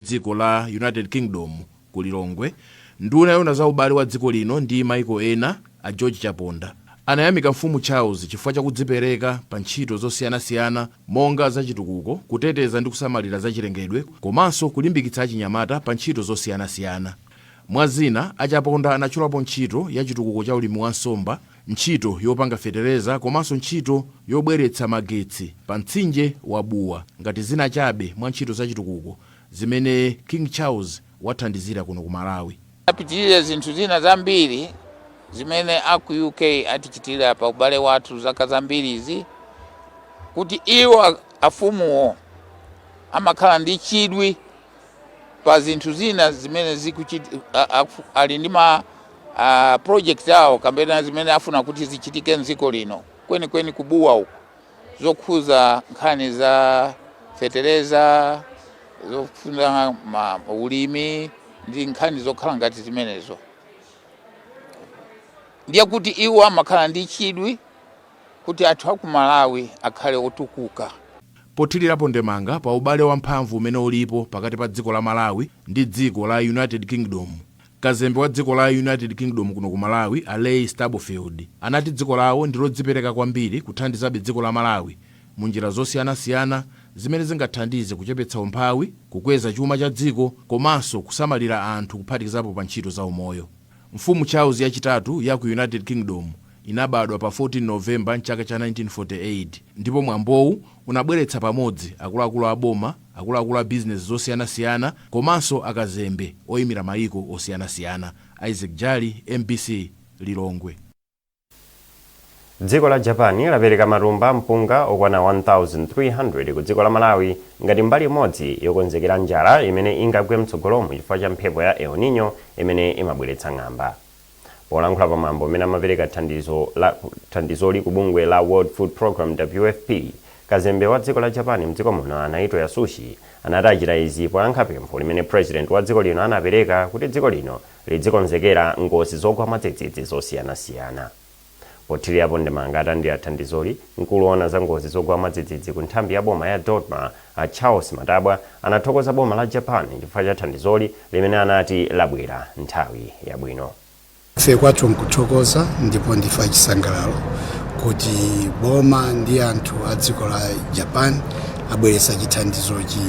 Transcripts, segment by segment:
Dziko la United Kingdom ku Lilongwe, nduna yoona za ubale wa dziko lino ndi maiko ena, a George Chaponda, anayamika Mfumu Charles chifukwa chakudzipereka pa ntchito zosiyanasiyana monga zachitukuko, kuteteza ndi kusamalira zachilengedwe komanso kulimbikitsa achinyamata pa ntchito zosiyanasiyana. Mwa zina, a Chaponda anatchulapo ntchito ya chitukuko cha ulimi wa nsomba, ntchito yopanga fetereza komanso ntchito yobweretsa magetsi pa mtsinje wa Bua ngati zina chabe mwa ntchito zachitukuko zimene King Charles wathandizira kuno ku Malawi. Apitirire zinthu zina zambiri zimene aku UK atichitira pa ubale wathu zaka zambirizi, kuti iwo afumuwo amakhala ndi chidwi pa zinthu zina zimene ali ndi ma project awo kapena zimene afuna kuti zichitike mdziko lino, kwenikweni kubuwa uku, zokhuza nkhani za fetereza, zofuna ma ulimi ndi nkhani zokhala ngati zimenezo. Ndiye kuti iwo amakhala ndi chidwi kuti anthu aku Malawi akhale otukuka. Pothirirapo ndemanga pa ubale wamphamvu umene ulipo pakati pa dziko la Malawi ndi dziko la United Kingdom, kazembe wa dziko la United Kingdom kuno ku Malawi, a Leigh Stubblefield, anati dziko lawo ndi lodzipereka kwambiri kuthandizabe dziko la Malawi mu njira zosiyanasiyana zimene zingathandize kuchepetsa umphawi, kukweza chuma cha dziko komanso kusamalira anthu, kuphatikizapo pa ntchito za umoyo. Mfumu Charles yachitatu ya ku United Kingdom inabadwa pa 14 Novemba mchaka cha 1948, ndipo mwambowu unabweretsa pamodzi akuluakulu a boma, akuluakulu a bizinesi zosiyanasiyana komanso akazembe oyimira mayiko osiyanasiyana. Isaac Jali, MBC, Lilongwe. Dziko la Japan lapereka matumba a mpunga okwana 1,300 ku dziko la Malawi ngati mbali imodzi yokonzekera njala imene ingagwe mtsogolomu chifukwa cha mphepo ya El Nino imene imabweretsa ng'amba. Polankhula pamwambo umene amapereka thandizoli ku bungwe la World Food Programme, WFP, kazembe wa dziko la Japan mdziko muno, a Naito Yasushi, anati achita izi poyankha pempho limene president wa dziko lino anapereka kuti dziko lino lidzikonzekera ngozi zogwa mwadzidzidzi zosiyanasiyana. Pothirirapo ndemanga atalandira thandizoli, mkulu woona za ngozi zogwa mwadzidzidzi ku nthambi ya boma ya DoDMA, a Charles Matabwa, anathokoza boma la Japan chifukwa cha thandizoli limene anati labwera nthawi yabwino. Ife kwathu nkuthokoza ndipo ndife achisangalalo kuti boma ndi anthu a dziko la Japan abweretsa chithandizochi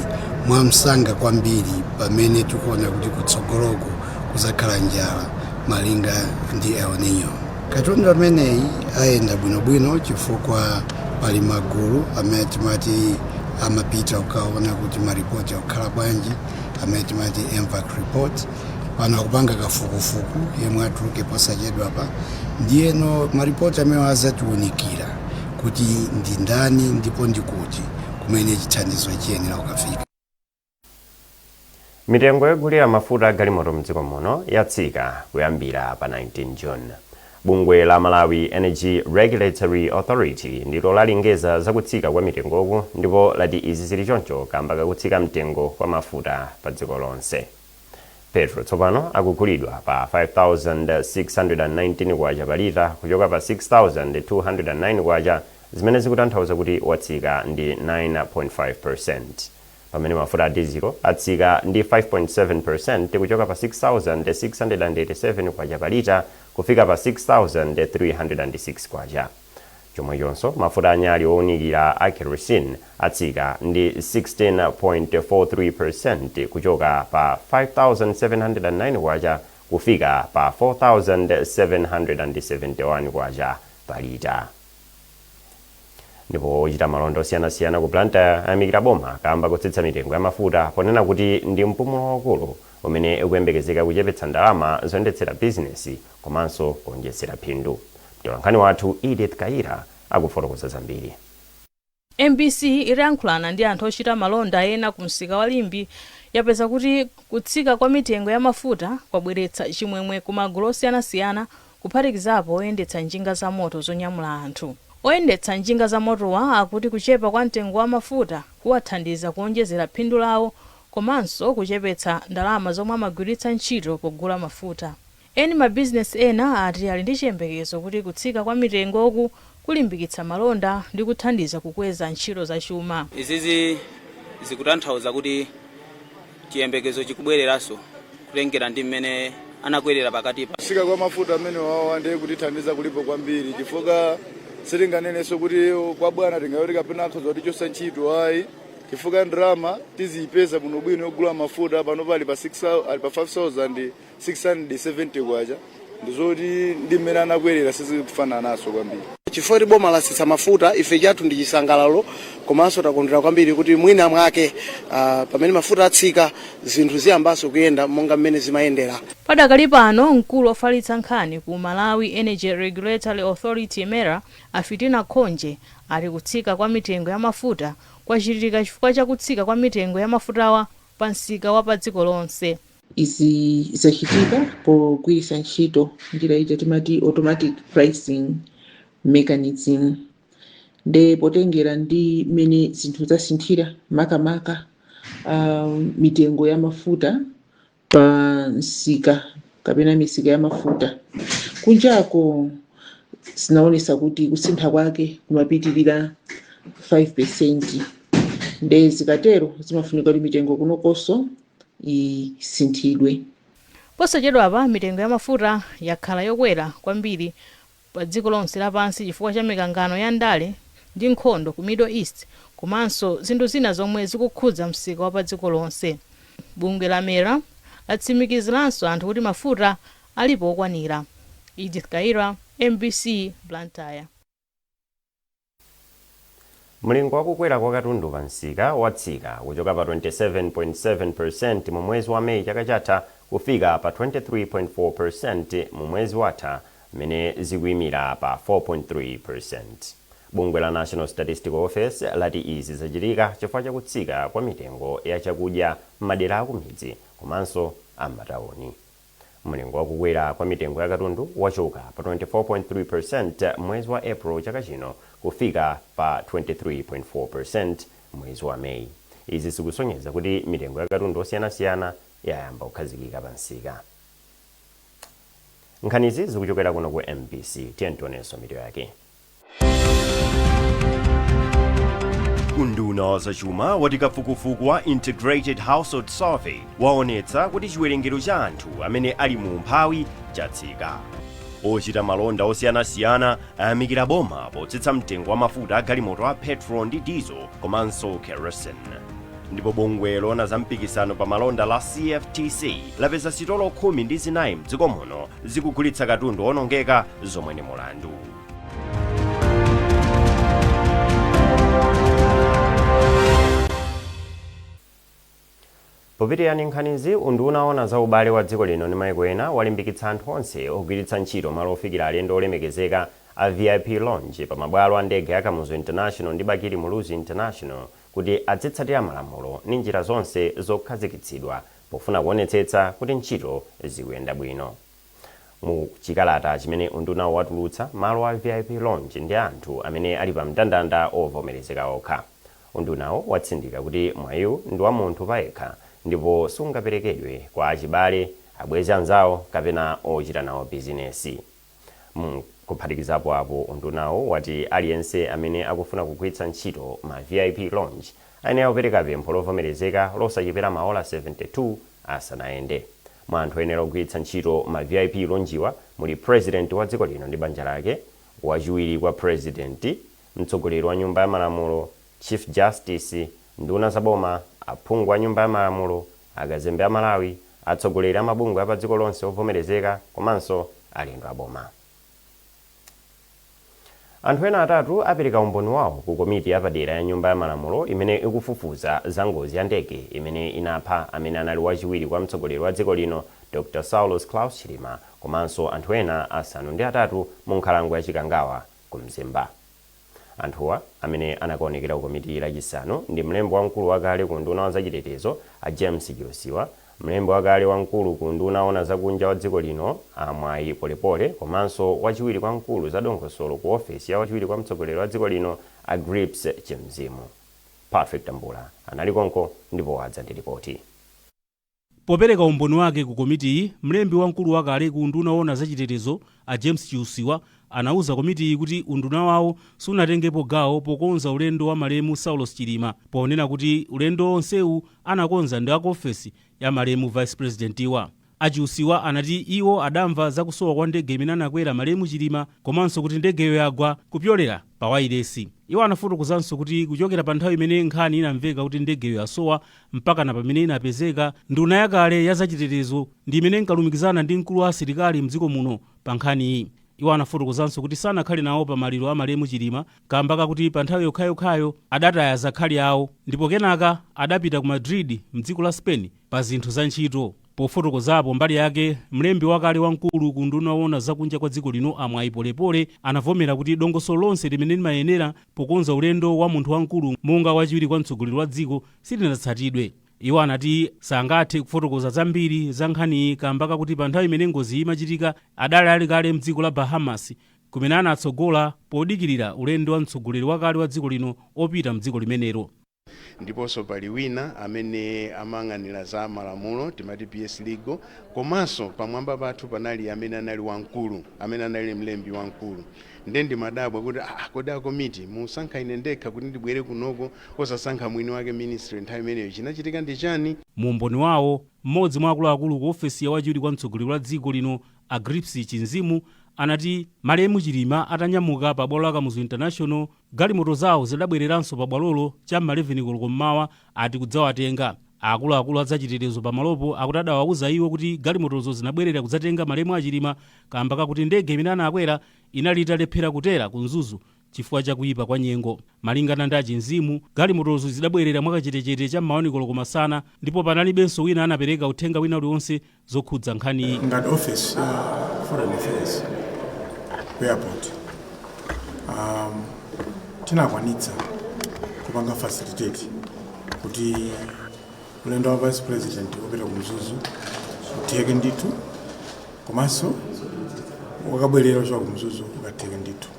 mwamsanga kwambiri pamene tikuona kuti kutsogoloku kuzakhala njala malinga ndi El Nino. Katundu ameneyi ayenda bwinobwino chifukwa pali magulu amene timati amapita kukaona kuti maripoti akukhala bwanji, amene timati MVAC report. Pano akupanga kafukufuku yemwe atuluke posachedwapa, ndiyeno maripoti amene azatiunikira kuti ndi ndani ndipo ndi kuti kumene chithandizo chiyenera kukafika. Mitengo yogulira mafuta a galimoto mdziko muno yatsika kuyambira pa 19 June. Bungwe la Malawi Energy Regulatory Authority ndilo lalengeza zakutsika kwa mitengoku ndipo lati izi zili choncho kamba kakutsika mtengo kwa mafuta pa dziko lonse. Petrol tsopano akugulidwa pa 5,619 kwacha pa lita kuchoka pa 6,209 kwacha, zimene zikutanthauza kuti watsika ndi 9.5%, pamene mafuta a dizilo atsika ndi 5.7% kuchoka pa 6,687 kwacha pa lita kufika pa 6,306 kwacha. Chomwechonso mafuta anyali owunikira a kerosene atsika ndi 16.43% kuchoka pa 5,709 kwacha kufika pa 4,771 kwacha pa lita. Ndipo ochita malonda osiyanasiyana ku Blantyre ayamikira boma kamba kotsitsa mitengo ya mafuta, ponena kuti ndi mpumulo waukulu umene ukuyembekezeka kuchepetsa ndalama zoyendetsera bizinesi komanso kuonjezera phindu. Mtolankhani wathu Edith Kaira akufotokoza zambiri. MBC itayankhulana ndi anthu ochita malonda ena ku msika wa Limbe, yapeza kuti kutsika kwa mitengo ya mafuta kwabweretsa chimwemwe ku magulu osiyanasiyana, kuphatikizapo oyendetsa njinga za moto zonyamula anthu. Oyendetsa njinga za motowa akuti kuchepa kwa mtengo wa mafuta kuwathandiza kuonjezera phindu lawo komanso kuchepetsa ndalama zomwe amagwiritsa ntchito pogula mafuta. Eni mabizinesi ena ati ali ndi chiyembekezo kuti kutsika kwa mitengoku kulimbikitsa malonda ndi kuthandiza kukweza ntchito za chuma. Izizi zikutanthauza kuti Chiyembekezo chikubwereranso kutengera ndi mmene anakwerera pakatipa. Kutsika kwa mafuta amene wawa ndiye kutithandiza kulipo kwambiri, chifukwa sitinganenenso kuti kwa bwana tingayoti kapena akhoza kutichosa ntchito, ayi, chifukwa ndalama tiziyipeza bwinobwino yogula mafuta. Pano pali pa 6, ali pa 5670 kwacha, ndizoti ndi mmene anakwerera sizikufanana naso kwambiri. Chifukwa kuti boma latsitsa mafuta, ife chathu ndi chisangalalo, komanso takondwera kwambiri kuti mwina mwake pamene mafuta atsika zinthu ziyambanso kuyenda monga mmene zimayendera. Padakali pano, mkulu ofalitsa nkhani ku Malawi Energy Regulatory Authority, MERA, a Fitina Khonje, ati kutsika kwa mitengo ya mafuta kwachitika chifukwa cha kutsika kwa mitengo ya mafutawa pa msika wa pa dziko lonse. Izi zachitika pogwiritsa ntchito njira ija timati automatic pricing mechanism, nde potengera ndi mmene zinthu zasinthira, makamaka mitengo ya mafuta pa msika kapena misika ya mafuta kunjako, zinaonesa kuti kusintha kwake kumapitirira 5. Nde zikatero zimafunika kuti mitengo kunokonso isinthidwe. Posachedwapa mitengo ya mafuta yakhala yokwera kwambiri pa dziko lonse lapansi chifukwa cha mikangano ya ndale ndi nkhondo ku Middle East, komanso zinthu zina zomwe zikukhudza msika wa pa dziko lonse. Bungwe la MERA latsimikiziranso anthu kuti mafuta alipo okwanira. Edith Kaira, MBC, Blantyre. Mlingo wakukwera kwa katundu pa msika watsika kuchoka pa 27.7% mu mwezi wa Meyi chaka chatha kufika pa 23.4% mu mwezi watha, mmene zikuyimira pa 4.3%. Bungwe la National Statistical Office lati izi zachitika chifukwa chakutsika kwa mitengo ya chakudya m'madera akumidzi komanso am'matawuni. Mlingo wakukwera kwa mitengo ya katundu wachoka pa 24.3% mwezi wa April chaka chino kufika pa 23.4% mwezi wa Meyi. Izi zikusonyeza kuti mitengo ya katundu osiyanasiyana yayamba kukhazikika pa msika. Nkhanizi zikuchokera kuno ku MBC. Tiye tionenso mitu yake. Unduna wa zachuma wati kafukufuku wa Integrated Household Survey waonetsa kuti chiwerengero cha anthu amene ali mu umphawi chatsika. Ochita malonda osiyanasiyana ayamikira boma potsitsa mtengo wa mafuta a galimoto a petrol ndi diesel komanso kerosene. Ndipo bungwe loona za mpikisano pa malonda la CFTC lapeza sitolo 14 mdziko muno zikugulitsa katundu onongeka, zomwe ni mulandu. Popitirani nkhanizi, unduna owona za ubale wa dziko lino ndi maiko ena walimbikitsa anthu onse ogwiritsa ntchito malo ofikira alendo olemekezeka a VIP Lounge pa mabwalo a ndege ya Kamuzu International ndi Bakili Muluzi International kuti adzitsatira malamulo ndi njira zonse zokhazikitsidwa pofuna kuonetsetsa kuti ntchito zikuyenda bwino. Mu chikalata chimene undunawu watulutsa, malo a VIP Lounge ndi anthu amene ali pa mndandanda ovomerezeka okha. Undunawu watsindika kuti mwayiwu ndi wa munthu payekha ndipo sungaperekedwe kwa achibale, abwenzi anzawo kapena ochita nawo bizinesi. Kuphatikizapo apo, undunawu wati aliyense amene akufuna kugwiritsa ntchito ma VIP Lounge ayenera kupereka pempho lovomerezeka losachepera maola 72 asanayende. Mwa anthu oyenera kugwiritsa ntchito ma VIP Lounge-wa muli President wa dziko lino ndi banja lake, wachiwiri kwa President, mtsogoleri wa nyumba ya malamulo, Chief Justice, nduna za boma, aphungu a nyumba ya malamulo, akazembe a Malawi, atsogoleri a mabungwe a pa dziko lonse ovomerezeka komanso alendo a boma. Anthu ena atatu apereka umboni wawo ku komiti yapadera ya nyumba ya malamulo imene ikufufuza za ngozi ya ndege imene inapha amene anali wachiwiri kwa mtsogoleri wa dziko lino Dr Saulos Klaus Chilima komanso anthu ena asanu ndi atatu mu nkhalango ya Chikangawa ku Mzimba. Anthuwa, amene anakaonekera ku komitiyi Lachisanu, ndi mlembi wamkulu wakale ku unduna wa zachitetezo a James Chiusiwa, mlembi wakale wamkulu ku unduna woona zakunja wa dziko lino a Mwayi Polepole komanso wachiwiri kwa mkulu za dongosolo ku ofesi ya wachiwiri kwa mtsogoleri wa dziko lino a Grips Chimzimu. Patrick Tambula anali konko ndipo wadza ndi ripoti. Popereka umboni wake ku komitiyi, mlembi wamkulu wakale ku unduna woona zachitetezo a James Chiusiwa Anauza komitiyi kuti unduna wawo sunatengepo gawo pokonza ulendo wa malemu Saulos Chilima, ponena kuti ulendo onsewu anakonza ndi akuofesi ya malemu vice presidentiwa. Achiusiwa anati iwo adamva zakusowa kwa ndege imene anakwera malemu Chilima komanso kuti ndegeyo yagwa kupyolera pa wailesi. Iwo anafotokozanso kuti kuchokera pa nthawi imene nkhani inamveka kuti ndegeyo yasowa mpaka na pamene inapezeka, nduna yakale ya zachitetezo ndi imene inkalumikizana ndi mkulu wa asilikali mdziko muno pa nkhaniyi. Iwo anafotokozanso kuti sanakhale nawo pa maliro a malemu Chilima kamba kakuti pa nthawi yokhayokhayo adataya zakhali awo ndipo kenaka adapita ku Madrid mdziko la Spain pa zinthu za ntchito. Pofotokozapo mbali yake, mlembi wakale wamkulu ku nduna woona zakunja kwa dziko lino, Amwayi Polepole, anavomera kuti dongosolo lonse limene limayenera pokonza ulendo wa munthu wamkulu monga wachiwiri kwa mtsogoleri wa dziko silinatsatidwe. Iwo anati sangathe kufotokoza zambiri za nkhaniyi kamba kakuti pa nthawi imene ngozi imachitika adali ali kale mdziko la Bahamas, kumene anatsogola podikirira ulendo wa mtsogoleri wakale wa dziko lino opita mdziko limenelo. Ndiponso pali wina amene amayang'anira za malamulo, timati PS Legal, komanso pamwamba pathu panali amene anali wamkulu, amene anali mlembi wamkulu. Nde ndimadabwa kuti, ah, kodi akomiti musankha ine ndekha kuti ndibwere kunoko, osasankha mwini wake ministry nthawi imeneyo? Chinachitika ndi chani? Mu umboni wawo, mmodzi mwa akuluakulu ku ofesi ya wachiwiri kwa mtsogoleri wa dziko lino, a Grips Chinzimu, anati malemu Chilima atanyamuka pa bwalo la Kamuzu International, galimoto zawo zidabwereranso pa bwalolo cham'ma 11 koloko mmawa ati kudzawatenga. Akuluakulu adzachitetezo pamalopo akuti adawawuza iwo kuti galimotozo zinabwerera kudzatenga malemu Achilima kamba kakuti ndege imene anakwera inali italephera kutera ku Mzuzu chifukwa chakuyipa kwa nyengo. Malingana ndi Achinzimu, galimotozo zidabwerera mwakachetechete cham'ma 1 koloko masana ndipo panalibenso wina anapereka uthenga wina uliwonse zokhudza nkhaniyi. Ngati office ya Foreign Affairs ku airport, tinakwanitsa kupanga facilitate kuti ulendo wa vice president upita ku Mzuzu utheke ndithu, komanso wakabwerera kuchoka ku Mzuzu ukatheke ndithu.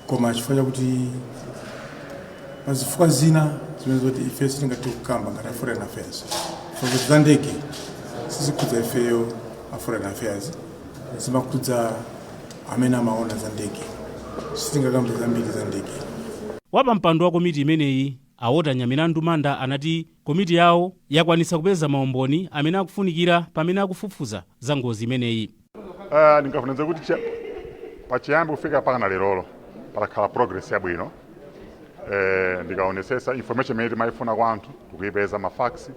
Koma chifukwa chakuti pazifukwa zina zimene zoti ife sitingathe kukamba ngati a Foreign Affairs, chifukwa za ndege sizikhudza ifeyo a Foreign Affairs, zimakhudza amene amaona za ndege, sitingakambe zambiri za ndege. Wapampando wa komiti imeneyi, Awota Nyamilandu Manda, anati komiti yawo yakwanitsa kupeza maumboni amene akufunikira pamene akufufuza za ngozi imeneyi. Ndingafunenze kuti pachiyambi kufika pakana lerolo patakhala progress yabwino. Ndikaonesesa information imene timayifuna kwa anthu tikuyipeza, ma facts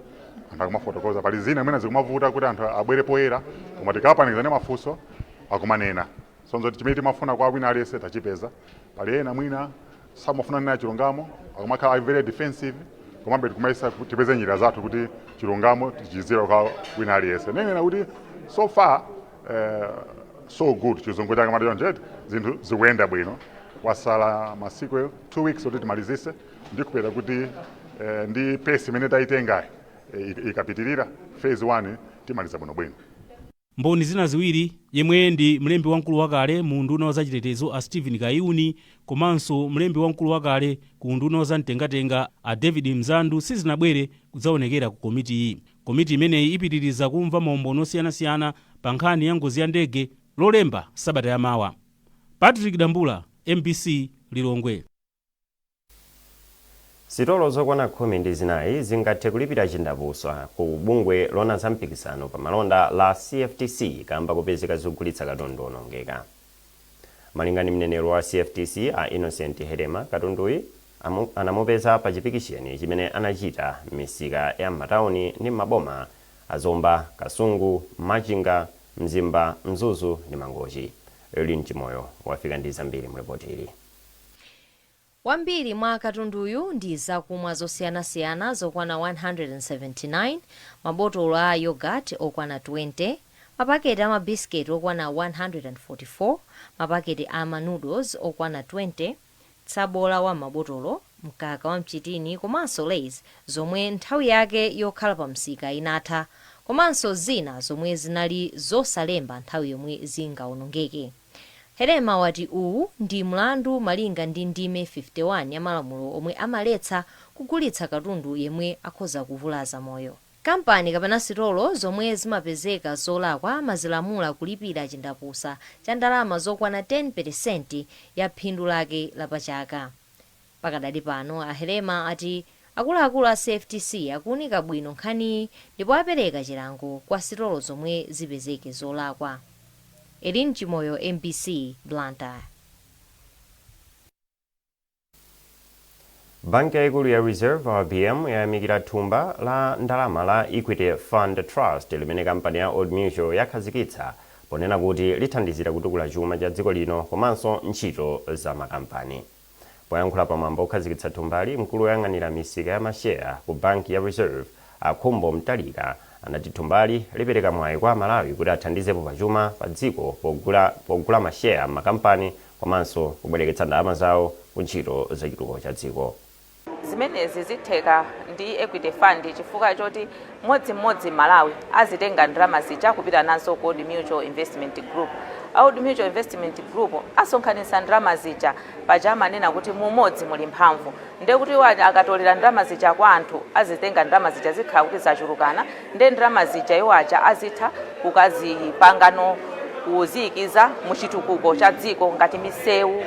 anthu akumafotokoza. Pali zina mwina zikumavuta kuti anthu abwere poyera, koma tikapanikiza ndi mafunso akumanena. Sonzo chimene timafuna kwa wina aliyense tachipeza. Pali ena mwina samafuna nena chilungamo, akumakhala very defensive, komabe tikumayesa kuti tipeze njira zathu kuti chilungamo tichidziwe kwa wina aliyense. Nenena kuti so far so good, chizungu chake mati choncheti, zinthu zikuyenda bwino. Wasala masiku 2 weeks kuti timalizise, ndikupeta kuti ndi pace imene tayitengayi, ikapitirira phase 1 timaliza bwinobwino. Mboni zina ziwiri, yemwe ndi mlembi wamkulu wakale mu unduna wa zachitetezo a Stephen Kayuni komanso mlembi wamkulu wakale ku unduna wa zamtengatenga a David Mzandu, sizinabwere kudzaonekera ku komitiyi. Komiti imeneyi ipitiriza kumva maumboni osiyanasiyana pa nkhani ya ngozi ya ndege Lolemba sabata yamawa. Patrick Dambula, MBC, Lilongwe. Sitolo zokwana 14 zingathe kulipira chindapusa ku bungwe lona za mpikisano pa malonda la CFTC kamba kupezeka zogulitsa katundu onongeka. Malinga ndi mneneri wa CFTC a Innocent Herema, katunduyi anamupeza pa chipikisheni chimene anachita m'misika ya m'matawuni ndi m'maboma a Zomba, Kasungu, Machinga, Mzimba, Mzuzu ndi Mangochi. Erlin Chimoyo wafika ndi zambiri mu ripoti ili. Wambiri mwa katunduyu ndi zakumwa zosiyanasiyana zokwana 179, mabotolo a yogurt okwana 20, mapaketi a mabisiketi okwana 144, mapaketi a ma noodles okwana 20, tsabola wa m'mabotolo, mkaka wa mchitini komanso Lays zomwe nthawi yake yokhala pa msika inatha, komanso zina zomwe zinali zosalemba nthawi yomwe zingaonongeke. Herema wati uwu ndi mlandu malinga ndi ndime 51 ya malamulo omwe amaletsa kugulitsa katundu yemwe akhoza kuvulaza moyo. Kampani kapena sitolo zomwe zimapezeka zolakwa amazilamula kulipira chindapusa cha ndalama zokwana 10% ya phindu lake lapachaka. Pakadali pano, a Helema ati akuluakulu a CFTC akuunika bwino nkhaniyi ndipo apereka chilango kwa sitolo zomwe zipezeke zolakwa. Elin Chimoyo, MBC, Blantyre. Banki yaikulu ya Reserve, RBM, yayamikira thumba la ndalama la Equity Fund Trust limene kampani ya Old Mutual yakhazikitsa ponena kuti lithandizira kutukula chuma cha dziko lino komanso ntchito za makampani. Poyankhula pamwambo okhazikitsa thumbali, mkulu woyang'anira misika ya masheya ku banki ya Reserve, a Khumbo Mtalika, anati thumbali lipereka mwayi kwa Amalawi kuti athandizepo pa chuma pa dziko pogula masheya m'makampani komanso kubwereketsa ndalama zawo ku ntchito za chitukuko cha dziko. Zimenezi zitheka ndi Equity Fund chifukwa choti mmodzimmodzi Mmalawi azitenga ndalama zija kupita nazo ku Old Mutual Investment Group. A Old Mutual Investment Group asonkhanitsa ndalama zija, paja amanena kuti mu umodzi muli mphamvu. Ndiye kuti iwo akatolera ndalama zija kwa anthu, azitenga ndalama zija zikhala kuti zachulukana, ndiye ndalama zija iwo aja azitha kukazipangano kuziyikiza mu chitukuko cha dziko ngati misewu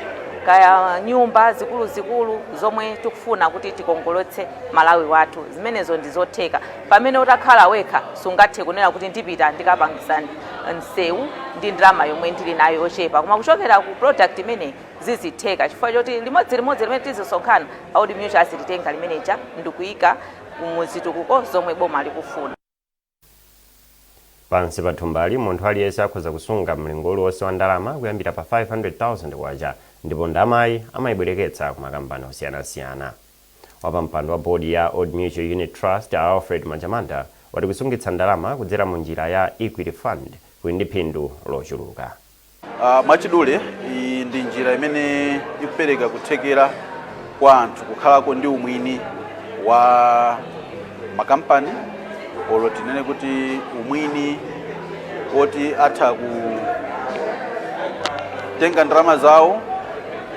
kaya nyumba zikuluzikulu zomwe tikufuna kuti tikongoletse Malawi wathu. Zimenezo ndi zotheka. Pamene utakhala wekha sungathe kunena kuti ndipita ndikapangisa msewu ndi ndalama yomwe ndili nayo yochepa, koma kuchokera ku product imeneyi zizitheka chifukwa choti limodzilimodzi limene tizisonkhana, Old Mutual azilitenga limeneja ndikuyika muzitukuko zomwe boma likufuna. Pansi pa thumbali, munthu aliyense akhoza kusunga mlingo uliwonse wa ndalama kuyambira pa K500,000 ndipo ndalamayi amayibwereketsa ku makampani osiyanasiyana. Wapampando wa bodi ya Old Mutual Unit Trust, a Alfred Majamanda, wati kusungitsa ndalama kudzera mu njira ya Equity Fund kuli ndi phindu lochuluka. Mwachidule, iyi ndi njira imene ikupereka kuthekera kwa anthu kukhalako ndi umwini wa makampani, olo tinene kuti umwini woti atha kutenga ndalama zawo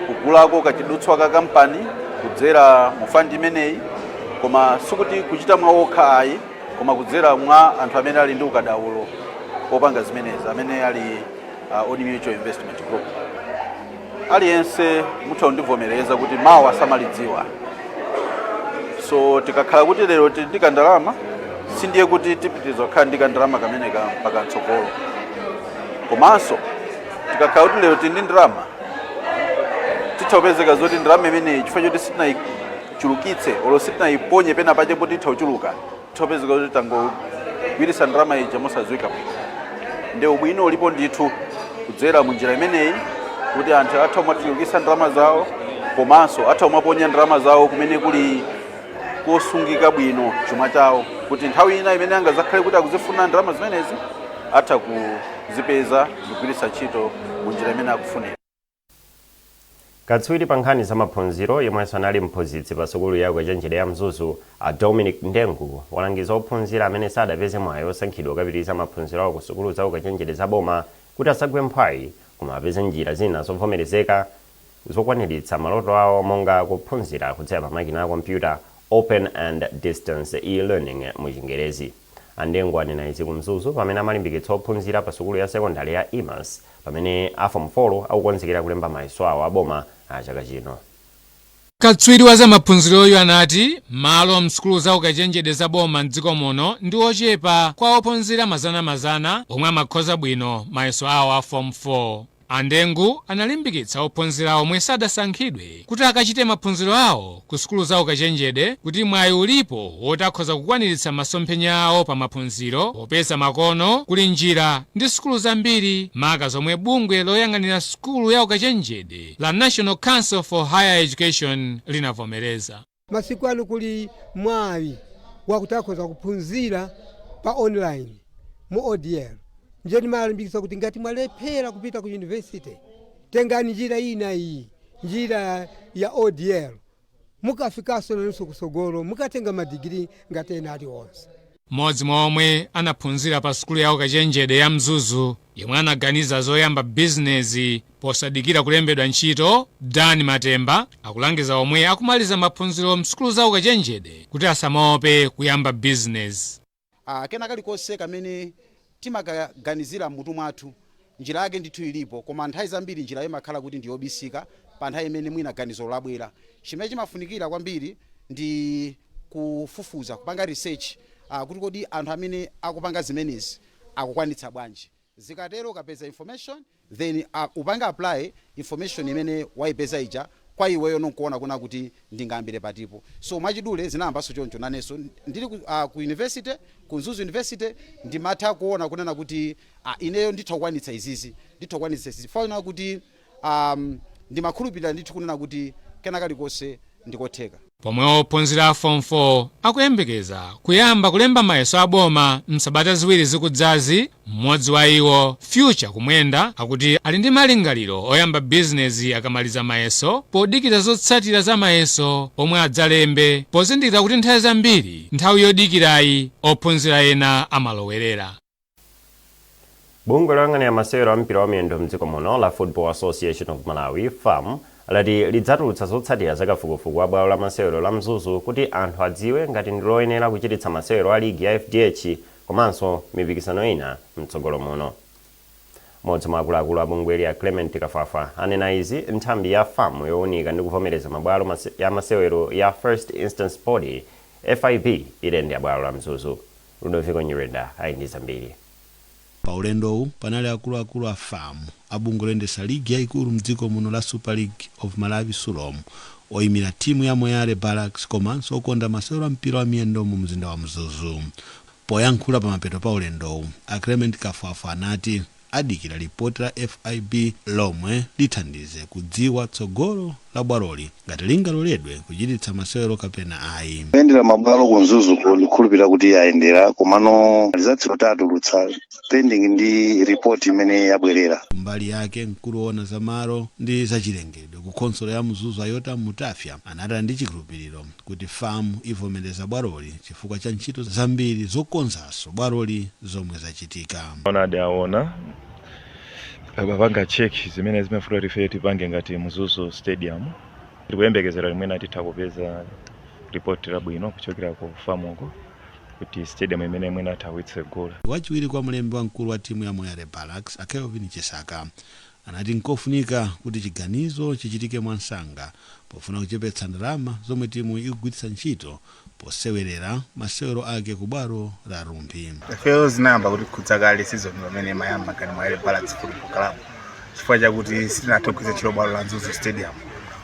kugulako kachidutswa ka kampani kudzera mu fund imeneyi, koma sikuti kuchita mwa okha ayi, koma kudzera mwa anthu amene ali ndi ukadaulo popanga zimenezi, amene ali Old Mutual Investment Group. Aliyense mutha kundivomereza kuti mawa samalidziwa, so tikakhala kuti lero tili ndi kandalama, sindiye kuti tipitiriza kukhala ndi kandalama kameneka mpaka mtsogolo. Komanso tikakhala kuti lero tili ndi ndalama, titha kupezeka zoti ndalama imeneyi, chifukwa choti sitinayichulukitse olo sitinayiponye pena pache poti itha kuchuluka, titha kupezeka kuti tangogwiritsa ndalama ija mosadziwika bwino. Ndi ubwino ulipo ndithu kudzera mu njira imeneyi kuti anthu atha kumachulukitsa ndalama zawo, komanso atha kumaponya ndalama zawo kumene kuli kosungika bwino chuma chawo, kuti nthawi ina imene angazakhale kuti akuzifuna ndalama zimenezi, atha kuzipeza ndikugwiritsa ntchito mu njira imene akufunira. Katswiri pa nkhani za maphunziro yemwenso anali mphunzitsi pa sukulu ya ukachenjede ya Mzuzu, a Dominic Ndengu, walangiza ophunzira amene sadapeze mwayi osankhidwa kukapitiriza maphunziro awo ku sukulu za ukachenjede za boma kuti asagwe mphwayi, koma apeze njira zina zovomerezeka zokwaniritsa maloto awo, monga kuphunzira kudzera pa makina a kompyuta, Open and Distance E-Learning mu Chingerezi. A Ndengu anena izi ku Mzuzu pamene amalimbikitsa ophunzira pa sukulu ya sekondale ya EMAS pamene a Form 4 akukonzekera kulemba mayeso awo a boma a chaka chino. Katswiri wa zamaphunziroyu anati malo msukulu za ukachenjede za boma mdziko muno ndi ochepa kwa ophunzira mazanamazana omwe amakhoza bwino mayeso awo a Form 4. A Ndengu analimbikitsa ophunzira omwe sadasankhidwe kuti akachite maphunziro awo ku sukulu za ukachenjede kuti mwayi ulipo woti akhoza kukwaniritsa masomphenya awo pa maphunziro, popeza makono kuli njira ndi sukulu zambiri, maka zomwe bungwe loyang'anira sukulu ya ukachenjede la National Council for Higher Education linavomereza. Masiku ano kuli mwayi wakuti akhoza kuphunzira pa online mu ODL. Nje timalimbikitsa kuti ngati mwalephera kupita ku university, tengani njira ina iyi, njira ya ODL, mukafikanso nanunso kusogolo mukatenga madigiri ngati ena aliwonse. Mmodzi mwa omwe anaphunzira pa sukulu ya ukachenjede ya Mzuzu yemwe anaganiza zoyamba bizinezi posadikira kulembedwa ntchito, Dan Matemba, akulangiza omwe akumaliza maphunziro msukulu za ukachenjede kuti asamaope kuyamba bizinezi. Kena kalikonse kamene timakaganizira mmutu mwathu, njira yake ndithu ilipo, koma nthawi zambiri njira imakhala kuti ndiyobisika pa nthawi imene mwina ganizo labwera. Chimene chimafunikira kwambiri ndi kufufuza, kupanga research, kuti kodi anthu amene akupanga zimenezi akukwanitsa bwanji. Zikatero ukapeza information, then upanga apply information imene waipeza ija kwa iweyo, nonkuona kuna kuti ndingayambire patipo. So mwachidule zinayambanso choncho. Nanenso ndili ku university, ku Mzuzu University, ndimatha kuona kunena kuti ineyo nditha kukwanitsa izizi, nditha kukwanitsa izizi, faina kuti ndimakhulupirira ndithu kunena kuti kena kalikonse ndikotheka. Pomwe ophunzira Form 4 akuyembekeza kuyamba kulemba mayeso aboma msabata 2 zikudzazi, mmodzi wa iwo, Future Kumwenda, akuti ali ndi malingaliro oyamba bizinezi akamaliza mayeso, podikira zotsatira za mayeso omwe adzalembe, pozindikira kuti nthawi zambiri nthawi yodikirayi ophunzira ena amalowerera. Bungwe loyang'anira masewero a mpira wa miyendo mdziko muno la Football Association of Malawi, FAM, lati lidzatulutsa zotsatira za kafukufuku wa bwalo la masewero la Mzuzu kuti anthu adziwe ngati ndi loyenera kuchititsa masewero a ligi ya FDH komanso mipikisano ina mtsogolo muno. Mmodzi mwa akuluakulu a bungweli, a Clement Kafwafwa, anena izi nthambi ya FAM yowunika ndi kuvomereza mabwalo ya masewero ya First Instance Body, FIB, itayendera bwalo la Mzuzu. Ludovico Nyirenda ali ndi zambiri. Pa ulendowu panali akuluakulu a FAM, a bungwe loyendetsa ligi yayikulu mdziko muno la Super League of Malawi, SULOM, oyimira timu ya Moyale Barracks komanso okonda masewero a mpira wa miyendo mu mzinda wa Mzuzu. Poyankhula pamapeto pa ulendowu, a Clement Kafwafwa anati adikira lipoti la FIB lomwe lithandize kudziwa tsogolo la bwaloli, ngati lingaloledwe kuchititsa masewero kapena ayi. Kuyendera mabwalo ku Mzuzuko, ndikukhulupirira kuti ayendera, komano results tatulutsa pending ndi report imene yabwerera. Mbali yake, mkulu woona za malo ndi zachilengedwe ku khonsolo ya Mzuzu, Ayota Mutafya, anati ali ndi chikhulupiriro kuti FAM ivomereza bwaloli chifukwa cha ntchito zambiri zokonzanso bwaloli zomwe zachitika. Onadi aona, apanga check zimene zimafuna kuti ife tipange ngati Mzuzu Stadium. Tikuyembekezera limwena titha kupeza ripoti labwino kuchokera ku FAM-ko kuti stadium imene mwina atha kuitsegula. Wachiwiri kwa mlembi wamkulu wa timu ya Moyale Barracks, a Kelvin Chisaka, anati nkofunika kuti chiganizo chichitike mwansanga pofuna kuchepetsa ndalama zomwe timu ikugwiritsa ntchito posewerera masewero ake ku bwalo la Rumphi. Ifeyo zinayamba kutikhudza kale season pamene imayamba ngati Moyale Barracks Football Club, chifukwa chakuti sitinathe kugwiritsa ntchito bwalo la Mzuzu Stadium.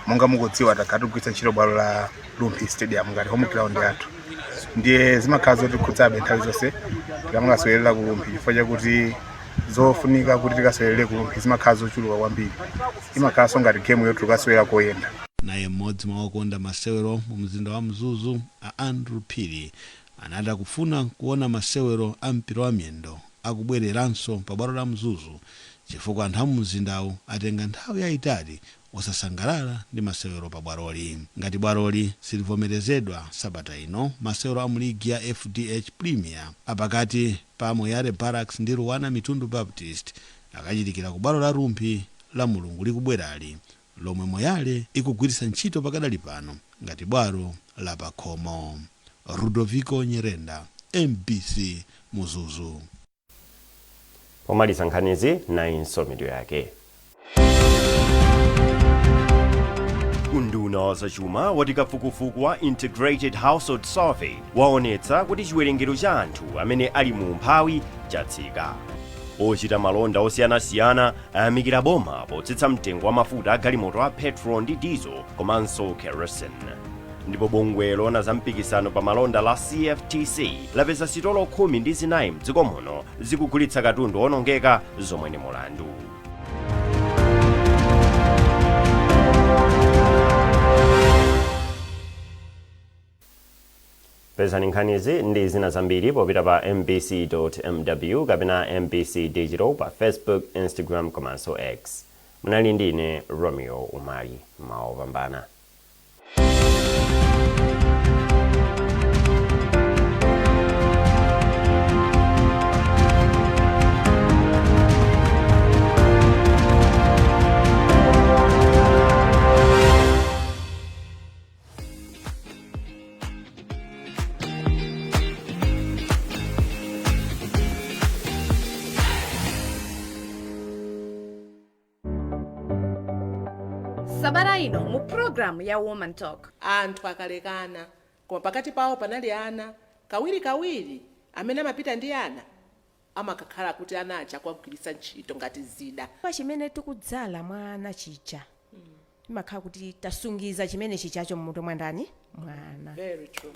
Monga mukudziwa, takhala tikugwiritsa ntchito bwalo la Rumphi Stadium ngati home ground yathu, ndiye zimakhala zotikhudzabe nthawi zonse tikamakasewelera ku Rumphi, chifukwa chakuti zofunika kuti tikasewelere ku Rumphi zimakhala zochuluka kwambiri, imakhalanso ngati game yoti tikasewera koyenda. Naye mmodzi mwa okonda masewero mu mzinda wa Mzuzu, a Andrew Phiri, anati akufuna kuona masewero a mpira wa miyendo akubwereranso pa bwalo la Mzuzu, chifukwa anthu a mu mzindawu atenga nthawi yayitali osasangalala ndi masewero pa bwaloli. Ngati bwaloli silivomerezedwa sabata ino, masewero a mu ligi ya FDH Premier apakati pa Moyale Barracks ndi Luanar Mitundu Baptist akachitikira ku bwalo la Rumphi la Mulungu likubwerali, lomwe Moyale ikugwiritsa ntchito pakadali pano ngati bwalo la pakhomo. Ludovico Nyirenda, MBC, Mzuzu. Pomaliza nkhanizi, nayinso mitu yake. Unduna wa zachuma wati kafukufuku wa Integrated Household Survey waonetsa kuti chiwerengero cha anthu amene ali mu umphawi chatsika. Ochita malonda osiyanasiyana ayamikira boma potsitsa mtengo wa mafuta a galimoto a petrol ndi diesel komanso kerosene. Ndipo bungwe loona za mpikisano pa malonda la CFTC lapeza sitolo 14 mdziko muno zikugulitsa katundu wonongeka, zomwe ndi mulandu. Pezani nkhanizi ndi zina zambiri popita pa mbc.mw kapena MBC Digital pa Facebook, Instagram komanso X. Munali ndine Romeo Umali. Mawa opambana. Sabata ino mu programu ya Woman Talk. Anthu akalekana koma pakati pawo panali ana, kawirikawiri amene amapita ndi ana amakakhala kuti ana aja kuwagwiritsa ntchito ngati zida. Pa chimene tikudzala mwa ana chija, imakhala kuti tasungiza chimene chichacho mmutu mwa ndani? Mwana. Very true.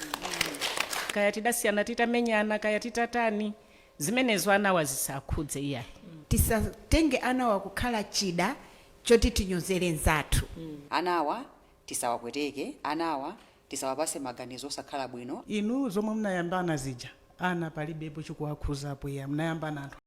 Kaya tidasiyana titamenyana, kaya titatani, zimenezo anawa zisakhudze iyayi. Tisatenge anawa kukhala chida choti tinyozere nzathu. Anawa tisawapweteke, anawa tisawapase maganizo osakhala bwino. Inu zomwe munayambana zija, ana palibepo chikuwakhuzapo iya, munayambana anthu.